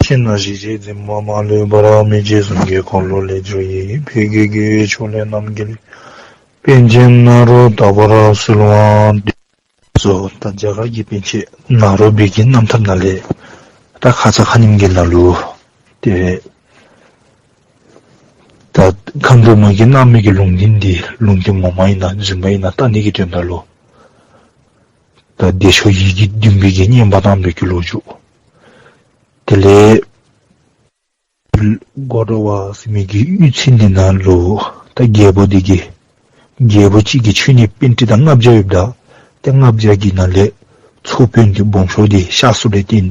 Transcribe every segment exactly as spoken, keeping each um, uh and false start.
ཕྱི་ནང་ཞི་བྱེད་འཛིན་པ་མ་ལུས་པར། མི་བརྗེད་གཟུངས་ཀྱི་འཁོར་ལོ་ལས་གྱུར་ཡི། ཕས་ཀྱི་རྒྱལ་བའི་ཕྱོགས་ལས་རྣམ་རྒྱལ་བའི། པཎ་ཆེན་ནཱ་རོ་ཏ་པར་གསོལ་བ་འདེབས། སོ། ད་རྒྱ་གར་གྱི་པཎ་ཆེན་ནཱ་རོ་པའི་གི་རྣམ་ཐར་ནང་ལས་ད་ཁ་ཙ་ཁ་ཉིནམ་གི་ནང་ལུ་ཏེ་ད་མཁའ་འགྲོ་མ་གིས་གནང་མི་གི་ལུང་བསྟན་འདི་ལུང་བསྟན་ངོ་མ་ཨིན་ན་རྫུན་མ་ཨིན་ན་བལྟ་ནི་གི་དོན་དག་ལུ་ད་བདེ་མཆོག་ཡི་གེ་བདུན་པའི་གི་བསྙེན་པ་བཏང་བའི་གི་ལོ་རྒྱུས། དེ་ལས་གོ་ཌ་བ་ཟེར་མི་གི་གཡུས་ཚན་འདི་ནང་ལུ་ད་རྒྱལ་པོ་འདི་གིས་རྒྱལ་པོ་གཅིག་གིས་ཆོས་ནི་པཎྜི་ཏ་ལྔ་བརྒྱ་ཡོདཔ་ད་ཏེ་ལྔ་བརྒྱ་གི་ནང་ལས་ཚོགས་དཔོན་འདི་སྦོམ་ཤོས་འདི་གཤགས་སོང་ལས་བརྟེན་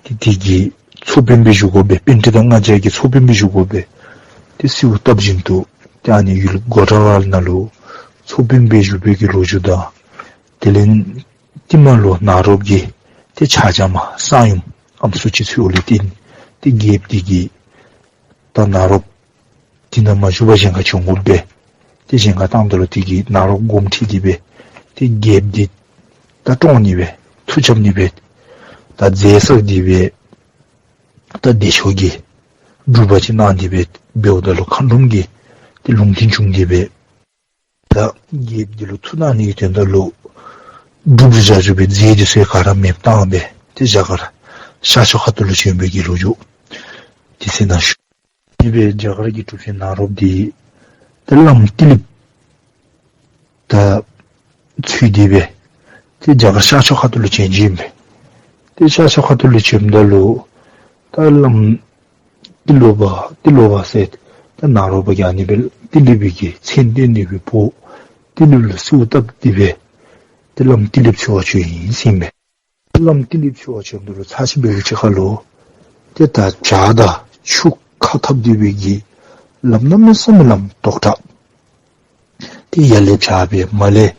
ཏེ་དེ་གི་ཚོགས་དཔོན་སྦེ་བཞུགས་དགོ་པས། པཎྜི་ཏ་ལྔ་བརྒྱ་གི་ཚོགས་དཔོན་སྦེ་བཞུགས་དགོ་པས། ཏེ་གསོལཝ་བཏབ་བཞིན་དུ་ཏེ་ཨ་ནི་ཡུལ་གོ་ཌ་བ་ནང་ལུ་ཚོགས་དཔོན་སྦེ་བཞུགས་པའི་གི་ལོ་རྒྱུས་དང་དེ་ལས་ཏེ་མར་ལུ་ནཱ་རོཔ་གིས་ཏེ་ཆ་བཞག་མ་གསང་ཡུམ་ཨམ་སྲུ་ཅིག་འཚོལཝ་ལས་བརྟེན་ཏེ་རྒྱལཔོ་འདི་གིས་ད་ནཱ་རོཔ་འདི་ནང་མ་བཞུགས་པར་གཞན་ཁར་བྱོན་དགོ་པས། ཏེ་གཞན་ཁར་བཏངམ་ད་ལུ་དེ་གིས་ནཱ་རོཔ་དགོངསམ་ཁྲེལ་ཏེ་སྦེ་ཏེ་རྒྱལཔོ་འདི་ད་བཀྲོངས་ནི་སྦེ་མཐུ་རྐྱབ་ནི་སྦེ་ད་རྫས་བསགས་ཏེ་སྦེ་ད་བདེ་མཆོག་གིས་སྒྲུབ་པ་ཅིག་གནང་སྟེ་སྦེ་འབདཝ་ད་ལུ་མཁའ་འགྲོམ་གྱིས་ཏེ་ལུང་བསྟན་བྱུང་སྟེ་སྦེ་ད་རྒྱལཔོ་འདི་ལུ་མཐུ་གནང་ནི་གི་དོན་དག་ལུ་སྒྲུབ་རུང་བྱ་རུང་སྦེ་རྫས་འདི་ཚུ་ག་ར་མེདཔ་བཏང་སྦེ་ཏེ་རྒྱ་གར་ཤར་ཕྱོགས་ཁ་ཐུག་ལུ་བྱོན་པའི་གི་ལོ་རྒྱུས་དེ་ཚུ་ནང་ཞུ། ཨ་ནི་སྦེ་རྒྱ་གར་གྱི་གྲུབ་ཆེན་ནཱ་རོཔ་འདི་ཏེ་བླམ་ཏི་ལིཔ་ད་འཚོལ་ཏེ་སྦེ་ཏེ་རྒྱ་གར་ཤར་ཕྱོགས་ཁ་ཐུག་ལུ་བྱོན་བྱོནམ་མས། ཏེ་ཤར་ཕྱོགས་ཁ་ཐུག་ལུ་བྱོནམ་ད་ལུ་ད་བླམ་ཏི་ལོ་པ་ཏི་ལོ་པ་ཟེར་ད་ནཱ་རོ་པ་གིས་ཨ་ནི་སྦེ་ཏི་ལིཔ་གི་མཚན་བཏོན་ཏེ་སྦེ་འབོ་ཏི་ལིཔ་ལུ་གསོལཝ་བཏབ་སྟེ་སྦེ་ཏེ་བླམ་ཏི་ལིཔ་འཚོལ་བར་བྱོན་ཡི་ཟེར་མས། བླམ་ཏི་ལིཔ་འཚོལ་བར་བྱོནམ་ད་ལུ་ཚར་གཅིག་འབད་བའི་ཅིག་ཁར་ལུ་ཏེ་ད་བྱག་དང་ཆུ་ཁ་འཐབ་སྟེ་སྦེ་གི་ལམ་གནམ་མེད་ས་མེད་ལམ་དོག་དྲགས། ཏེ་ཡར་ལས་བྱག་སྦེ་མར་ལས་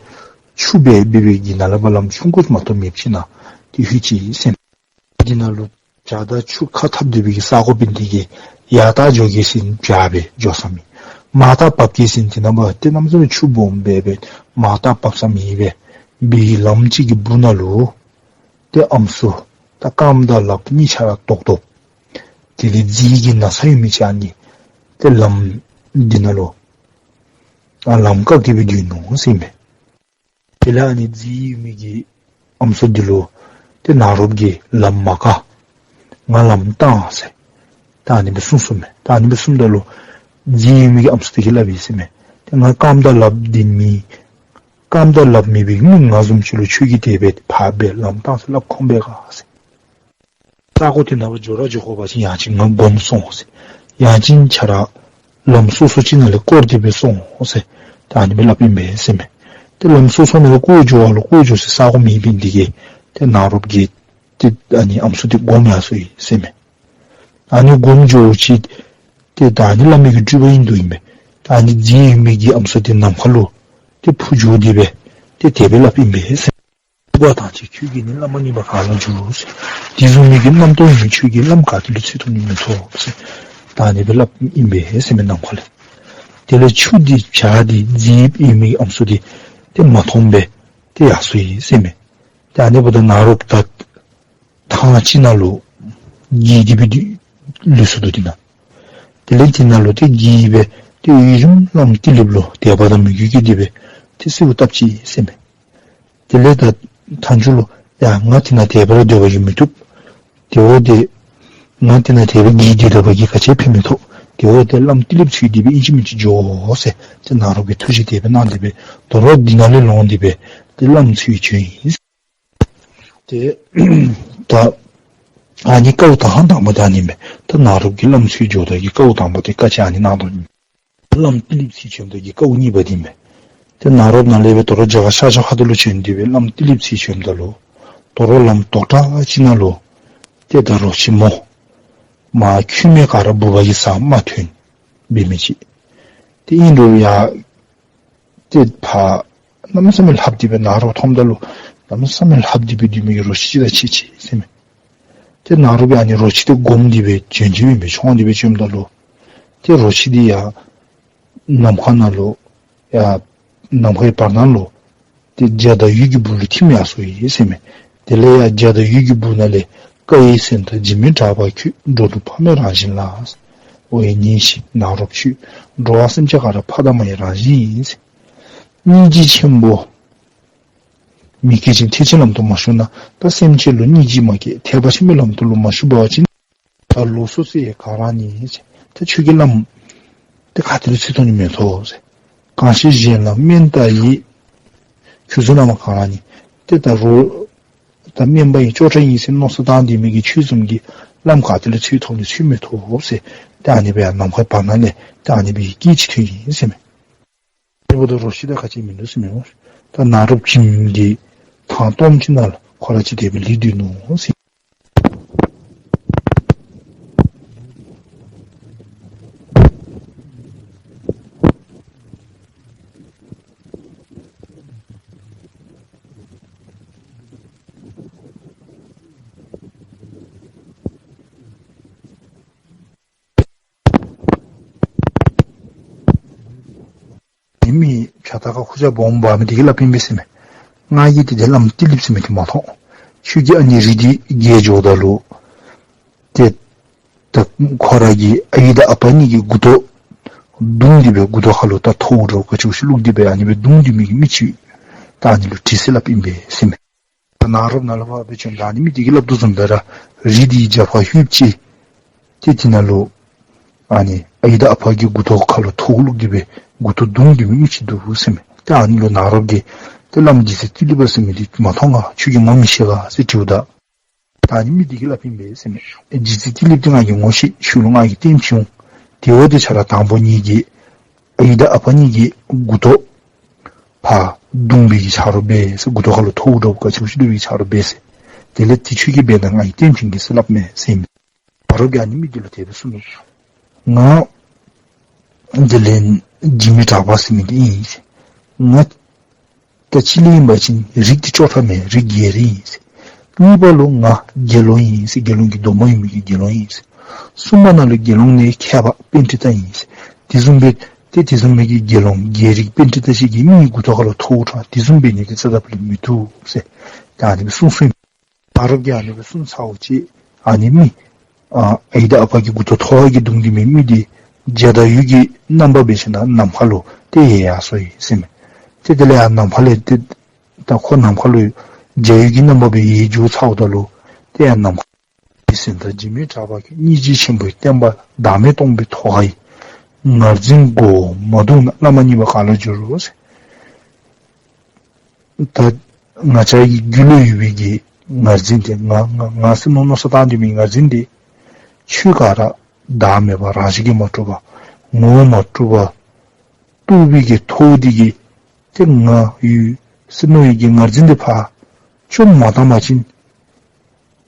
ཆུ་སྦེ་འབད་བའི་གི་ནཱ་ལས་ཕར་ལམ་ཆུང་ཀུ་མ་གཏོགས་མེདཔ་ཅིག་ནང་ཏེ་ལྷོད་ཅི་ཟེར་མས། འདི་ནང་ལུ་བྱག་དང་ཆུ་ཁ་འཐབ་སྟེ་སྦེ་གི་ས་གོ་འབད་ནི་དེ་གིས་ཡར་ལྟ་འགྱོ་གེ་ཟེར་བྱག་སྦེ་འགྱོ་ས་མེད། མར་ལྟ་འབབ་གེ་ཟེར་དེ་ནང་འབད་ཏེ་གནམ་མེད་ས་མེད་ཆུ་སྦོམ་སྦེ་སྦེ་མར་ལྟ་འབབ་ས་མེད་པས། འབད་བའི་ལམ་ཅིག་གི་སྦུག་ན་ལུ་ཏེ་ཨམ་སྲུ་ད་རྐངམ་དང་ལགཔ་གཉིས་ཆ་ར་རྡོག་རྡོག། དེ་ལས་རྫས་ཀྱི་ན་ཚ་ཡོད་མི་ཅིག་ཨ་ནི་ཏེ་ལམ་འདི་ནང་ལུ་ཨ་ལམ་བཀག་སྟེ་སྦེ་སྡོད་ནུག་ཟེར་མས། དེ་ལས་ཨ་ནི་རྫས་ཡོད་མི་གི་ཨམ་སྲུ་འདི་ལུ་ཏེ་ནཱ་རོཔ་གིས་ལམ་མ་བཀག། ང་ལམ་བཏང་ཟེར་ད་ཨ་ནི་སྦེ་གསུངས་གསུངསམ་མས། ད་ཨ་ནི་སྦེ་གསུངསམ་ད་ལུ་རྫས་ཡོད་མི་གི་ཨམ་སྲུ་འདི་གིས་སླབ་ཡི་ཟེར་མས། ཏེ་ང་རྐངམ་དང་ལགཔ་འདི་མེད། རྐངམ་དང་ལགཔ་མེད་པའི་མི་ང་བཟུམ་ཅིག་ལུ་ཁྱོད་ཀྱིས་དེ་སྦེ་ཕར་སྦེ་ལམ་བཏང་ཟེར་སླབ་ཁོམ་པས་ག་ཟེར། ས་གོ་དེ་ནང་འབད་འགྱོ་ར་འགྱོ་དགོ་པ་ཅིན་ཡང་ཅིན་ང་བསྒོམ་སོང་ཟེར། ཡང་ཅིན་ཁྱོད་ར་ལམ་སོ་སོ་ཅིག་ནང་ལས་བསྐོར་ཏེ་སྦེ་སོང་ཟེར། ད་ཨ་ནི་སྦེ་སླབ་ཨིན་པས་ཟེར་མས། ཏེ་ལམ་སོ་སོ་ནང་ལས་བསྐོར་འགྱོ་བ་ལུ་བསྐོར་འགྱོ་སའི་ས་གོ་མེད་པའི་དེ་གིས་ཏེ་ནཱ་རོཔ་གིས་ཏེ་ཨ་ནི་ཨམ་སྲུ་འདི་བསྒོམ་ཡར་སོ་ཡི་ཟེར་མས། ཨ་ནི་བསྒོམ་འགྱོཝ་ཅིག་ཏེ་ད་ཨ་ནི་བླ་མའི་གི་སྤྲུལ་པ་ཨིན་དོ་ཨིན་པས། ད་ཨ་ནི་རྫས་ཡོད་མི་གི་ཨམ་སྲུ་འདི་ནམ་མཁའ་ལུ་ཏེ་འཕུར་འགྱོ་སྟེ་སྦེ་ཏེ་དེ་སྦེ་སླབ་ཨིན་པས་ཟེར། འདུག་པ་དང་གཅིག་ཁྱོད་ཀྱིས་ནི་བླ་མ་ཡིན་པ་ག་ལ་འགྱུར་ཟེར། དེ་བཟུམ་མའི་གི་རྣམ་རྟོག་ཡོད་མི་ཁྱོད་ཀྱིས་བླམ་ག་ཏེ་ལུ་འཚོལ་ཐུབ་ནི་མི་ཐོབ་ཟེར། ད་ཨ་ནི་སྦེ་སླབ་ཨིན་པས་ཟེར་མས་ནམ་མཁའ་ལས། དེ་ལས་ཆུ་འདི་བྱག་འདི་རྫས་ཡོད་མི་གི་ཨམ་སྲུ་འདི་ཏེ་མ་མཐོང་པར་ཏེ་ཡར་སོ་ཡི་ཟེར་མས། ཏེ་ཨ་ནི་འབདཝ་ད་ནཱ་རོཔ་ད་ཐང་ཅིག་ནང་ལུ་འགྱེལ་ཏེ་སྦེ་ལུས་སོ་ནུག་དེ་ནང་། དེ་ལས་དེ་ནང་ལུ་ཏེ་འགྱེལ་སྦེ་ཏེ་ཡུན་རིངམོ་བླམ་ཏི་ལིཔ་ལུ་དད་པ་དང་མོས་གུས་བསྐྱེད་དེ་སྦེ་ཏེ་གསོལཝ་བཏབ་ཅི་ཟེར་མས། དེ་ལས་ད་མཐའ་མཇུག་ལུ་ཡ་ང་དེ་ནང་དེ་སྦེ་ར་སྡོད་པ་ཅིན་མི་བཏུབ། དེ་འབདཝ་ད་ང་དེ་ནང་དེ་སྦེ་འགྱེལ་ཏེ་སྡོད་པ་གིས་ག་ཅི་ཕན་མི་ཐོགས། དེ་འབདཝ་ད་བླམ་ཏི་ལིཔ་འཚོལ་ཏེ་སྦེ་ཨིན་ཅི་མིན་ཅི་འགྱོ་ཟེར་ཏེ་ནཱ་རོཔ་གིས་ཐུགས་བཞེད་དེ་སྦེ་གནང་སྟེ་སྦེ་དོ་རུང་དེ་ནང་ལས་ལོང་སྟེ་སྦེ་ཏེ་བླམ་འཚོལ་བྱོན་ཡི། ཏེ་ད་ཨ་ནི་སྐབས་དང་དང་པ་དེ་ཨ་ནི་མས། ད་ནཱ་རོཔ་གིས་བླམ་འཚོལ་འགྱོཝ་ད་གི་སྐབས་དང་པ་དེ་བཀའ་ཅིག་ཨ་ནི་གནང་དོ་ཨིན། བླམ་ཏི་ལིཔ་འཚོལ་བྱོནམ་ད་གི་སྐབས་གཉིས་པ་དེ་མས། ཏེ་ནཱ་རོཔ་ནཱ་ལས་སྦེ་དོ་རུང་རྒྱ་གར་ཤར་ཕྱོགས་ཁ་ཐུག་ལུ་བྱོན་ཏེ་སྦེ་བླམ་ཏི་ལིཔ་འཚོལ་བྱོནམ་ད་ལུ་དོ་རུང་ལམ་དོག་དྲགས་ཅིག་ནང་ལུ་ཏེ་ད་རོ་ཁྱི་མོ་མ་ཁྱུད་མེད་ག་ར་འབུ་བ་གིས་ཟ་མ་ཐོན་འབད་མི་ཅིག། ཏེ་ཨིན་རུང་ཡང་ཏེ་ཕར་གནམ་མེད་ས་མེད་ལྷབ་སྟེ་སྦེ་ནཱ་རོཔ་མཐོངམ་ད་ལུ་གནམ་མེད་ས་མེད་ལྷབ་སྟེ་སྦེ་སྡོད་མི་གི་རོ་ཁྱི་ཅིག་དང་ཕྱད་ཅི་ཟེར་མས། ཏེ་ནཱ་རོཔ་གིས་ཨ་ནི་རོ་ཁྱི་དེ་བསྒོམས་ཏེ་སྦེ་བྱོན་ཅི་ཨིན་པས། མཆོངས་ཏེ་སྦེ་བྱོནམ་ད་ལུ་ཏེ་རོ་ཁྱི་དེ་ཡང་ནམ་མཁའ་ནང་ལུ་ཡང་ནམ་མཁའི་བར་སྣང་ལུ་ཏེ་འཇའ་དང་འོད་ཀྱི་སྦུག་ལུ་ཐིམ་ཡར་སོ་ཡི་ཟེར་མས། དེ་ལས་ཡང་འཇའ་དང་འོད་ཀྱི་སྦུག་ནང་ལས་ བཀའ་ཡི་གསན་དང་འཇིགས་མེད་གྲགས་པ་ཁྱོད། འགྲོ་དྲུག་ཕ་མའི་རང་བཞིན་ལ། འོ་ཡ་ཉན་ཤིག་ནཱ་རོ་ཁྱོད། འགྲོ་བ་སེམས་ཅན་ག་ར་ཕ་དང་མ་ཡི་རང་བཞིན་ཨིན་ཟེར། སྙིང་རྗེ་ཆེན་པོ་མི་སྐྱེ་ཅིང་ཐེག་ཆེན་ལམ་དུ་མ་ཞུགས་ན། ད་སེམས་ཅན་ལུ་སྙིང་རྗེ་མ་སྐྱེ་ཐེག་པ་ཆེན་པོའི་ལམ་དུ་ལུ་མ་ཞུགས་པ་ཅིན། ད་ལོགས་སུ་ཟེར་ག་ར་ནི་ཟེར། ད་ཁྱོད་ཀྱི་ལམ་དེ་ག་ཏེ་ལུ་ཚུད་དོ་ནི་མེད་དོ་ཟེར། གང་ཞིག་གཞན་ལ་དམན་དང་ཡི། ཁྱོད་ཚུ་ནང་མ་ག་ར་ནི་དེ་ད་རོགས་ད་དམན་པ་ཨིན་ཅོག་འཐདཔ་ཨིན་ཟེར་མནོ་བསམ་བཏང་སྡོད་མི་གི་ཁྱོད་བཟུམ་གྱི་ལམ་ག་ཏེ་ལུ་ཚུད་དོ་ནི་ཚུད་མི་ཐོབ་ཟེར། ད་ཨ་ནི་སྦེ་ཡར་ནམ་མཁའི་བར་ན་ལས་ད་ཨ་ནི་སྦེ་སྐད་ཅིག་ཐོན་ཡི་ཟེར་མས། དེ་འབདཝ་ད་རོགས་ཤི་ད་ག་ཅི་མིན་འདུག་ཟེར་མས་སྨོ། ད་ནཱ་རོ་པ་ཁྱིམ་གྱི་ཐང་སྟོངམ་ཅིག་ནང་ལུ་ཁོ་ར་ཅིག་དེ་སྦེ་ལུས་སྡོད་ནུག་ཟེར། ཨ་ནི་མི་ཕྱག་ཐག་ཁར་ཁུར་ཆ་སྦོམ་འབག་མི་དེ་གིས་སླབ་ཨིན་པས་ཟེར་མས། ང་གིས་ཏེ་དེ་བླམ་ཏི་ལིཔ་ཟེར་མི་དེ་མ་མཐོང་། ཁྱོད་ཀྱིས་ཨ་ནི་རི་དེ་བརྒལ་འགྱོཝ་ད་ལུ་ཏེ་ད་ཁོ་ར་གི་ཨའི་དང་ཨ་པ་གཉིས་ཀྱི་མགུ་ཏོ་བརྡུངས་ཏེ་སྦེ་མགུ་ཏོ་ཁ་ལུ་ད་ཐོཝ་འདྲཝ་ག་ཅི་ཞིག་བླུགས་ཏེ་སྦེ་ཨ་ནི་སྦེ་བརྡུངས་ཏེ་མི་གི་མི་ཅིག་ད་ཨ་ནི་ལུ་དྲིས་ཟེར་སླབ་ཨིན་པས་ཟེར་མས། ད་ནཱ་རོ་པ་ནཱ་ལས་ཕར་སྦེ་བྱོན་ད་ཨ་ནི་མི་དེ་གིས་སླབ་དོ་བཟུམ་སྦེ་ར་རི་དེའི་རྒྱབ་ཁར་ལྷོདཔ་ཅིག་ཏེ་དེ་ནང་ལུ་ཨ་ནི་ཨའི་དང་ཨ་པ་གི་མགུ་ཏོ་ཁ་ལུ་ཐོཝ་བླུགས་ཏེ་སྦེ་མགུ་ཏོ་བརྡུངས་ཏེ་མི་མི་ཅིག་འདུག་ཟེར་མས། ཏེ་ཨ་ནི་ལུ་ནཱ་རོ་པ་གིས་ཏེ་བླམ་རྗེ་བཙུན་ཏི་ལི་པ་ཟེར་མི་དེ་མ་མཐོང་ག། ཁྱོད་ཀྱིས་ངོ་མི་ཤེས་ག་ཟེར་དྲིཝ་ད། ད་ཨ་ནི་མི་དེ་གིས་སླབ་ཨིན་པས་ཟེར་མས། རྗེ་བཙུན་ཏི་ལི་པ་དེ་ང་གིས་ངོ་ཤེས། ཁྱོད་ལུ་ང་གིས་སྟོན་བྱིན་འོང་། དེ་འབདཝ་ད་ཁྱོད་ར་དང་པ་ངེ་གི་ཨའི་དང་ཨ་པ་གཉིས་ཀྱི་མགུ་ཏོ་ཕར་བརྡུངས་པའི་གི་ཆ་རོགས་འབད་ཟེར། མགུ་ཏོ་ཁ་ལུ་ཐོཝ་འདྲཝ་ག་ཅི་ཞིག་བླུགས་པའི་གི་ཆ་རོགས་འབད་ཟེར། དེ་ལས་ཏེ་ཁྱོད་ཀྱིས་འབད་ད་ང་གིས་སྟོན་བྱིན་གེ་ཟེར་སླབ་མས་ཟེར་མས། ནཱ་རོ་པ་གིས་ཨ་ནི་མི་དེ་ལུ་དེ་སྦེ་གསུངས་ནུག། ང་དེ་ལས་འཇིགས་མེད་གྲགས་པ་ཟེར་མི་དེ་ཨིན་ཟེར། ང་ད་ཅི་ལས་ཨིན་པ་ཅིན་རིགས་དེ་ཅོག་འཐདཔ་མས། རིགས་རྒྱལ་རིགས་ཨིན་ཟེར། གཉིས་པ་ལུ་ང་དགེ་སློང་ཨིན་ཟེར། དགེ་སློང་གི་སྡོམ་པ་ཡོད་མི་གི་དགེ་སློང་ཨིན་ཟེར། གསུམ་པ་ནང་ལུ་དགེ་སློང་ནང་མཁས་པ་པཎྜི་ཏ་ཨིན་ཟེར། དེ་བཟུམ་སྦེ་ཏེ་དེ་བཟུམ་མའི་གི་དགེ་སློང་རྒྱལ་རིགས་པཎྜི་ཏ་ཅིག་གི་མི་མགུ་ཏོ་ཁ་ལུ་ཐོཝ་འདྲཝ་དེ་བཟུམ་འབད་ནི་དེ་རྩ་དང་ཕུ་ལས་མི་བཏུབ་ཟེར། ད་ཨ་ནི་སྦེ་གསུངས་གསུངསམ་ཨིན། ནཱ་རོ་པ་གིས་ཨ་ནི་སྦེ་གསུངས་ཚརཝ་ཅིག་ཨ་ནི་མི་ཨ་ཨའི་དང་ཨ་པ་གི་མགུ་ཏོ་ཐོཝ་གིས་བརྡུངས་ཏེ་མི་མི་དེ་འཇའ་དང་འོད་ཀྱི་རྣམ་པ་སྦེ་ཞིནམ་ལས་ནམ་མཁའ་ལུ་ཏེ་ཡལ་ཡར་སོ་ཡི་ཟེར་མས། ཏེ་དེ་ལས་ཡར་ནམ་མཁའ་ལས་ཏེ་ད་ཁོ་ནམ་མཁའ་ལུ་འཇའ་འོད་ཀྱི་རྣམ་པ་སྦེ་ཡལ་འགྱོ་ཚརཝ་ད་ལུ་ཏེ་ཡར་ནམ་མཁའ་ལས་གསན་དང་འཇིགས་མེད་གྲགས་པ་ཁྱོད། སྙིང་རྗེ་ཆེན་པོའི་བསྟན་པ་བདག་མེད་སྟོང་པའི་ཐོག་ཁའི། ངར་འཛིན་མགོ་བོ་མ་བརྡུངས་ན། བླ་མ་མཉེས་པ་ག་ལ་འགྱུར་རོ་ཟེར། ད་ང་བཅས་ཀྱི་རྒྱུད་ལུ་ཡོད་པའི་གི་ངར་འཛིན་དེ་ང་ང་ང་ཟེར་མནོ་མནོ་བསམ་བཏང་སྡོད་མི་ངར་འཛིན་དེ་ཆོས་ག་ར་བདག་མེད་པ་རང་བཞིན་གྱིས་མ་གྲུབ་པ་ངོ་བོ་མ་གྲུབ་པ་རྟོགས་པའི་གི་ཐོག་དེ་གིས་ཏེ་ང་ཡོད་ཟེར་མནོ་བའི་གི་ངར་འཛིན་དེ་ཕར་བཅོམ་མ་བཏང་པ་ཅིན་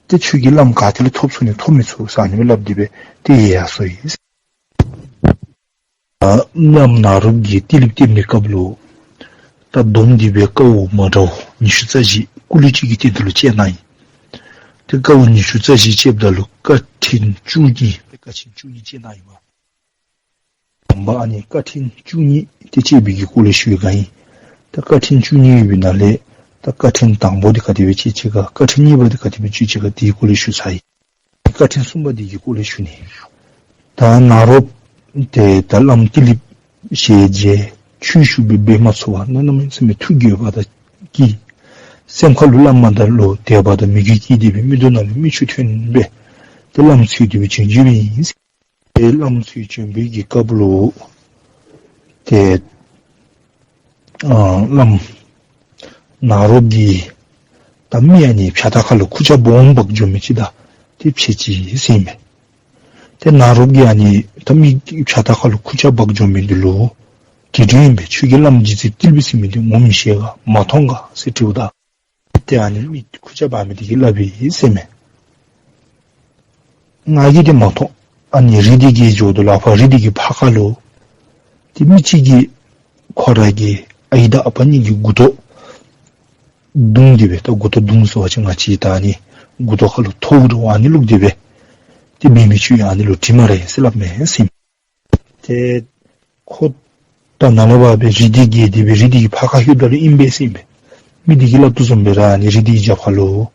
ཏེ་ཆོས་ཀྱི་བླམ་ག་ཏེ་ལས་ཐོབ་ཚུགས་ནི་ཐོབ་མི་ཚུགས་ཟེར་ཨ་ནི་སྦེ་སླབ་སྟེ་སྦེ་ཏེ་ཡལ་ཡར་སོ་ཡི། ཨ་བླམ་ནཱ་རོ་པ་གིས་ཏི་ལིཔ་བསྟེན་པའི་སྐབས་ལུ་ད་བསྡོམས་ཏེ་སྦེ་དཀའཝ་མ་འདྲཝ་ཉི་ཤུ་རྩ་བཞི་སྐུ་ལུས་གཅིག་གི་སྟེང་དུ་ལུ་སྤྱད་གནང་ཡི། ཏེ་དཀའཝ་ཉི་ཤུ་རྩ་བཞི་སྤྱདཔ་ད་ལུ་དཀའ་ཕྲན་བཅུ་གཉིས་ཏེ་དཀའ་ཆེན་བཅུ་གཉིས་སྤྱད་གནང་ཡི་པ། དང་པ་ཨ་ནི་དཀའ་ཕྲན་བཅུ་གཉིས་ཏེ་སྤྱད་པའི་གི་སྐོར་ལས་ཞུ་ཡི་ག་ཨིན། ད་དཀའ་ཕྲན་བཅུ་གཉིས་ཡོད་པའི་ནང་ལས་ད་དཀའ་ཕྲན་དང་པོ་དེ་ག་དེ་སྦེ་སྤྱད་ཅི་ག། དཀའ་ཕྲན་གཉིས་པ་དེ་ག་དེ་སྦེ་སྤྱད་ཅི་ག། དེའི་སྐོར་ལས་ཞུ་ཚར་ཡི། དཀའ་ཕྲན་གསུམ་པ་དེ་གི་སྐོར་ལས་ཞུ་ནི། ད་ནཱ་རོ་པ་དེ་ད་བླམ་ཏི་ལིཔ་ཞལ་མཇལ་ཆོས་ཞུ་སྦེ་འབད་མ་ཚུགས་པར་གནམ་མེད་ས་མེད་ཐུགས་འགྱོད་པ་དང་སྐྱིད། སེམས་ཁ་ལུ་བླ་མ་དང་ལུ་དད་པ་དང་མོས་གུས་སྐྱེས་ཏེ་སྦེ་མིག་ཏོ་ནང་ལས་མིག་ཆུ་ཐོན་སྦེ་ཏེ་བླམ་འཚོལ་ཏེ་སྦེ་བྱོན་བྱོནམ་ཨིན། ཏེ་བླམ་འཚོལ་བྱོན་པའི་གི་སྐབས་ལུ་ཏེ་ཨ་བླམ་ནཱ་རོ་པ་གིས་ད་མི་ཨ་ནི་ཕྱག་ཐག་ཁ་ལུ་ཁུར་ཆ་སྦོམ་འབག་འགྱོ་མི་ཅིག་དང་ཏེ་ཕྱད་ཅི་ཟེར་ཨིན་མས། ཏེ་ནཱ་རོ་པ་གིས་ཨ་ནི་ད་མི་ཕྱག་ཐག་ཁ་ལུ་ཁུར་ཆ་འབག་འགྱོ་མི་འདི་ལུ་དྲི་དོ་ཨིན་པས། ཁྱོད་ཀྱིས་བླམ་རྗེ་བཙུན་ཏི་ལི་པ་ཟེར་མི་འདི་ངོ་མི་ཤེས་ག་མ་མཐོང་ག་ཟེར་དྲིཝ་ད། ཏེ་ཨ་ནི་མི་ཁུར་ཆ་འབག་མི་དེ་གིས་སླབ་ཡི་ཟེར་མས། ང་གིས་ཏེ་མ་མཐོང་། ཨ་ནི་རི་དེ་བརྒལ་འགྱོཝ་ད་ལུ་ཕར་རི་དེ་གི་ཕར་ཁ་ལུ་ཏེ་མི་ཅིག་གིས་ཁོ་ར་གི་ཨའི་དང་ཨ་པ་གཉིས་ཀྱི་མགུ་ཏོ་བརྡུངས་ཏེ་སྦེ་ད་མགུ་ཏོ་བརྡུངས་ཟེར་བ་ཅིན་ང་བཅས་ད་ཨ་ནི་མགུ་ཏོ་ཁ་ལུ་ཐོཝ་འདྲཝ་ཨ་ནི་བླུགས་ཏེ་སྦེ་ཏེ་འབད་མི་ཅིག་ཨ་ནི་ལུ་དྲི་སྨ་རེ་ཟེར་སླབ་མས་ཟེར་མས། ཏེ་ཁོ་ད་ནཱ་ལས་ཕར་སྦེ་རི་དེ་བརྒལ་ཏེ་སྦེ་རི་དེ་གི་ཕར་ཁ་ལྷོདཔ་ད་ལུ་ཨིན་པས་ཟེར་ཨིན་པས། མི་དེ་གིས་སླབ་དོ་བཟུམ་སྦེ་ར་ཨ་ནི་རི་དེ་གི་རྒྱབ་ཁ་ལུ་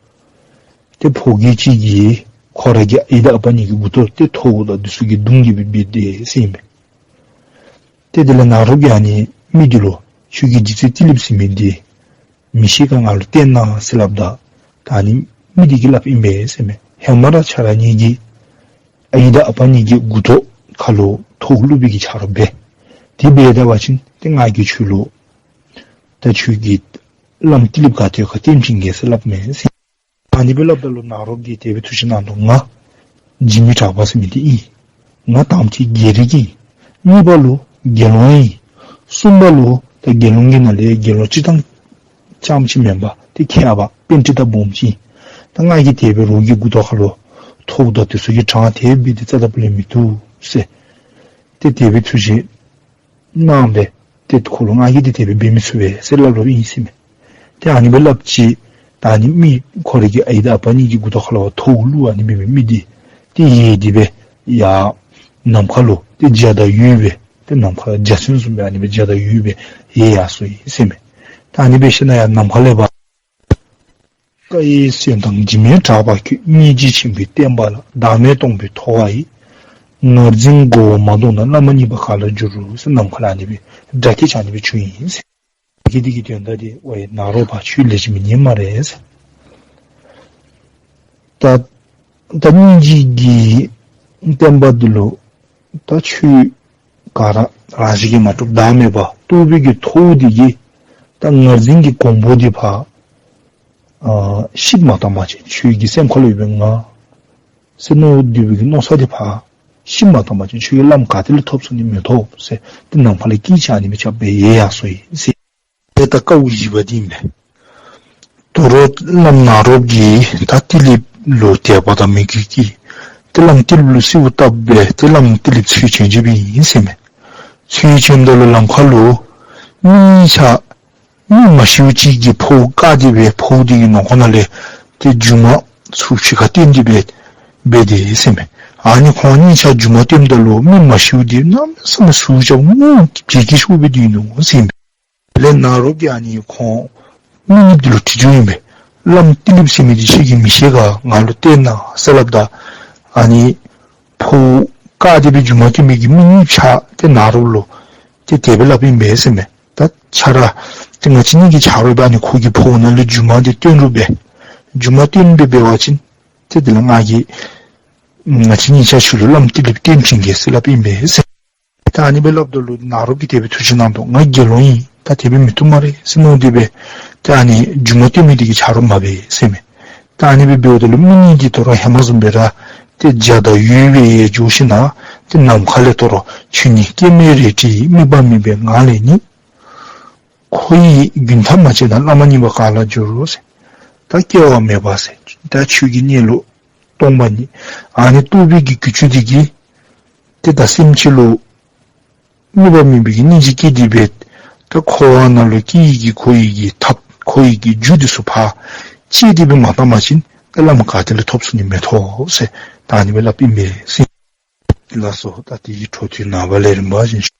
ཏེ་ཕོ་རྒྱས་ཅིག་གིས་ཁོ་ར་གི་ཨའི་དང་ཨ་པ་གཉིས་ཀྱི་མགུ་ཏོ་ཏེ་ཐོཝ་དང་འདི་ཚུ་གིས་བརྡུང་སྟེ་སྦེ་འབད་དེ་ཟེར་ཨིན་པས། ཏེ་དེ་ལས་ནཱ་རོཔ་གིས་ཨ་ནི་མི་འདི་ལུ་ཁྱོད་ཀྱིས་རྗེ་བཙུན་ཏི་ལིཔ་ཟེར་མི་འདི་མི་ཤེས་ག། ང་ལུ་སྟོན་གནང་ཟེར་སླབ་ད། ད་ཨ་ནི་མི་འདི་གིས་སླབ་ཨིན་པས་ཟེར་མས། ཧེ་མ་ར་ཁྱོད་ར་གཉིས་ཀྱི་ཨའི་དང་ཨ་པ་གཉིས་ཀྱི་མགུ་ཏོ་ཁ་ལུ་ཐོཝ་བླུགས་པའི་གི་ཆ་རོགས་འབད། དེ་འབད་ད་པ་ཅིན་ཏེ་ང་གིས་ཁྱོད་ལུ་ད་ཁྱོད་ཀྱི་བླམ་ཏི་ལིཔ་ག་ཏེ་ཡོད་ག་སྟོན་བྱིན་གེ་ཟེར་སླབ་མས་ཟེར། ཨ་ནི་སྦེ་སླབ་ད་ལུ་ནཱ་རོཔ་གིས་དེ་སྦེ་ཐུགས་བཞེད་གནང་དོ། ང་འཇིགས་མེད་གྲགས་པ་ཟེར་མི་འདི་ཨིན། ང་དམ་ཅན་རྒྱལ་རིགས་ཨིན། གཉིས་པ་ལུ་དགེ་སློང་ཨིན། གསུམ་པ་ལུ་ད་དགེ་སློང་གི་ནང་ལས་དགེ་སློང་སྤྱིར་བཏང་རྐྱངམ་ཅིག་མེན་པར་ཏེ་མཁས་པ་པཎྜི་ཏ་སྦོམ་ཅིག་ཨིན། ད་ང་གིས་དེ་སྦེ་རོགས་ཀྱི་མགུ་ཏོ་ཁ་ལུ་ཐོཝ་དང་དེ་ཚུ་གིས་དྲང་སྟེ་འབད་དེ་རྩ་དང་པོ་ལས་མི་བཏུབ་ཟེར། ཏེ་དེ་སྦེ་ཐུགས་བཞེད་གནང་སྦེ་ཏེ་ཁོ་ལུ་ང་གིས་ཏེ་དེ་སྦེ་འབད་མི་ཚུགས་པས་ཟེར་སླབ་སླབ་ཨིན་ཟེར་མས། ཏེ་ཨ་ནི་སྦེ་སླབ་ཅི། ད་ཨ་ནི་མི་ཁོ་ར་གི་ཨའི་དང་ཨ་པ་གཉིས་ཀྱི་མགུ་ཏོ་ཁ་ལུ་ཐོཝ་བླུགས་ཨ་ནི་སྦེ་འབད་མི་འདི་ཏེ་ཡལ་ཏེ་སྦེ་ཡར་ནམ་མཁའ་ལུ་ཏེ་འཇའ་དང་འོད་སྦེ་ཏེ་ནམ་མཁའ་འཇའ་ཚོན་བཟུམ་སྦེ་ཨ་ནི་སྦེ་འཇའ་དང་འོད་སྦེ་ཡལ་ཡར་སོ་ཡི་ཟེར་མས། ད་ཨ་ནི་སྦེ་ཤེས་ན་ཡང་ནམ་མཁའ་ལས་ཕར། བཀའ་ཡི་གསན་དང་འཇིགས་མེད་གྲགས་པ་ཁྱོད། སྙིང་རྗེ་ཆེན་པོའི་བསྟན་པ་ལ། བདག་མེད་སྟོང་པའི་ཐོ་བ་ཡིས། ངར་འཛིན་མགོ་བོ་མ་བཟུང་ན། བླ་མ་གཉིས་པ་ག་ལ་འགྱུར་རོ་ཟེར། ནམ་མཁའ་ལས་ཨ་ནི་སྦེ་སྒྲ་སྐད་ཅིག་ཨ་ནི་སྦེ་བྱུང་ཡི་ཟེར། སྒྲ་སྐད་འདི་གི་དོན་དག་འདི་ཝའི་ནཱ་རོ་པ་ཁྱོད་ལེགས་ཤོམ་ཉན་སྨ་རེ་ཟེར། ད་ད་སྙིང་རྗེ་གི་བསྟན་པ་འདི་ལུ་ད་ཁྱོད་ག་ར་རང་བཞིན་གྱིས་མ་གྲུབ་བདག་མེད་པ་རྟོགས་པའི་གི་ཐོ་བ་འདི་གིས་ད་ངར་འཛིན་གྱི་གོང་བུ་འདི་ཕར་ཨ་བཤིག་མ་བཏང་པ་ཅིན་ཁྱོད་ཀྱི་སེམས་ཁ་ལུ་ཡོད་པའི་ང་ཟེར་མནོ་སྡོད་པའི་གི་མནོ་ས་འདི་ཕར་བཤིག་མ་བཏང་པ་ཅིན་ཁྱོད་ཀྱིས་བླམ་ག་ཏེ་ལས་ཐོབ་ཚུགས་ནི་མི་ཐོབ་ཟེར། ཏེ་ནམ་མཁའ་ལས་སྐད་ཅིག་ཨ་ནི་སྦེ་རྐྱབ་སྦེ་ཡལ་ཡར་སོ་ཡི་ཟེར། ཏེ་ད་དཀའཝ་བཞི་པ་འདི་ཨིན་པས། དོ་རུང་བླམ་ནཱ་རོཔ་གིས་ད་ཏི་ལིཔ་ལུ་དད་པ་དང་མོས་གུས་ཀྱིས་ཏེ་བླམ་ཏི་ལིཔ་ལུ་གསོལཝ་བཏབ་སྦེ་ཏེ་བླམ་ཏི་ལིཔ་ཚུར་བྱོན་བྱོནམ་ཨིན་ཟེར་མས། ཚུར་བྱོནམ་ད་ལུ་ལམ་ཁ་ལུ་མི་གཉིས་ཆ་མི་མ་ཤིཝ་ཅིག་གིས་ཕོཝ་བཀག་སྟེ་སྦེ་ཕོཝ་འདི་གི་ནང་ཁོག་ནང་ལས་ཏེ་རྒྱུ་མ་ཚུར་ཕྱི་ཁར་བཏོན་ཏེ་སྦེ་འབད་དེ་ཟེར་མས། ཨ་ནི་ཁོང་གཉིས་ཆ་རྒྱུ་མ་བཏོནམ་ད་ལུ་མི་མ་ཤིཝ་འདི་གནམ་མེད་ས་མེད་ཟུག་རྐྱབ་ངུ་བགད་བགད་ཤོར་སྦེ་སྡོད་ནུག་ཟེར་མས། དེ་ལས་ནཱ་རོཔ་གིས་ཨ་ནི་ཁོང་མི་གཉིས་འདི་ལུ་དྲི་དོ་ཨིན་པས། བླམ་ཏི་ལིཔ་ཟེར་མི་འདི་ཁྱོད་ཀྱིས་མི་ཤེས་ག། ང་ལུ་སྟོན་གནང་ཟེར་སླབ་ད་ཨ་ནི་ཕོཝ་བཀག་སྟེ་སྦེ་རྒྱུ་མ་བཏོན་མི་གི་མི་གཉིས་ཆ་ཏེ་ནཱ་རོཔ་ལུ་ཏེ་དེ་སྦེ་སླབ་ཨིན་པས་ཟེར་མས། ད་ཁྱོད་ར་ཏེ་ང་བཅས་གཉིས་ཀྱི་ཆ་རོགས་འབད་ཨ་ནི་ཁོ་གི་ཕོཝ་ནང་ལས་རྒྱུ་མ་འདི་བཏོན་རུང་འབད། རྒྱུ་མ་བཏོན་སྦེ་འབད་བ་ཅིན་ཏེ་དེ་ལས་ང་གིས་ང་བཅས་གཉིས་ཆ་ཁྱོད་ལུ་བླམ་ཏི་ལིཔ་སྟོན་བྱིན་གེ་ཟེར་སླབ་ཨིན་པས་ཟེར། ད་ཨ་ནི་སྦེ་སླབ་ད་ལུ་ནཱ་རོཔ་གིས་དེ་སྦེ་ཐུགས་བཞེད་གནང་དོ། ང་དགེ་སློང་ཨིན། ད་དེ་སྦེ་མི་བཏུབ་སྨ་རེ་ཟེར་མནོ་སྟེ་སྦེ་ད་ཨ་ནི་རྒྱུ་མ་བཏོན་མི་འདི་གི་ཆ་རོགས་མ་འབད་ཟེར་མས། ད་ཨ་ནི་སྦེ་འབདཝ་ད་ལུ་མི་གཉིས་འདི་དོ་རུང་ཧེ་མ་བཟུམ་སྦེ་ར་ཏེ་འཇའ་དང་འོད་སྦེ་ཡལ་འགྱོ་ཞིན་ན་ཏེ་ནམ་མཁའ་ལས་དོ་རུང་ཁྱོད་ནི་སྐྱེ་མེད་རལ་གྲིའི་དམིགས་པ་མེད་པའི་ངང་ལས་ནི། ཁོ་ཡི་རྒྱུན་ཐབས་མ་བྱས་ན། བླ་མ་གཉིས་པ་ག་ལ་འགྱུར་རོ་ཟེར། ད་སྐྱེ་བ་མེད་པ་ཟེར། ད་ཆོས་ཀྱི་གནས་ལུགས་སྟོང་པ་ཉིད་ཨ་ནི་རྟོགས་པའི་གི་ཀུན་སྤྱོད་འདི་གིས་ཏེ་ད་སེམས་ཅན་ལུ་དམིགས་པ་མེད་པའི་གི་སྙིང་རྗེ་སྐྱེས་ཏེ་སྦེ་ད་འཁོར་བ་ནང་ལུ་སྐྱེ་ཡི་གི་འཁོར་བའི་གི་ཐབས་འཁོར་བའི་གི་རྒྱུ་འདི་ཚུ་ཕར་བཅད་དེ་སྦེ་མ་བཏང་པ་ཅིན་ད་བླམ་ག་ཏེ་ལས་ཐོབ་ཚུགས་ནི་མི་ཐོབ་ཟེར་ད་ཨ་ནི་སྦེ་སླབ་ཨིན་པས་ཟེར། ལགས་སོ། ད་དེ་གི་འཕྲོ་མཐུད་ནངས་པ་ལས་རིམ་པ་བཞིན་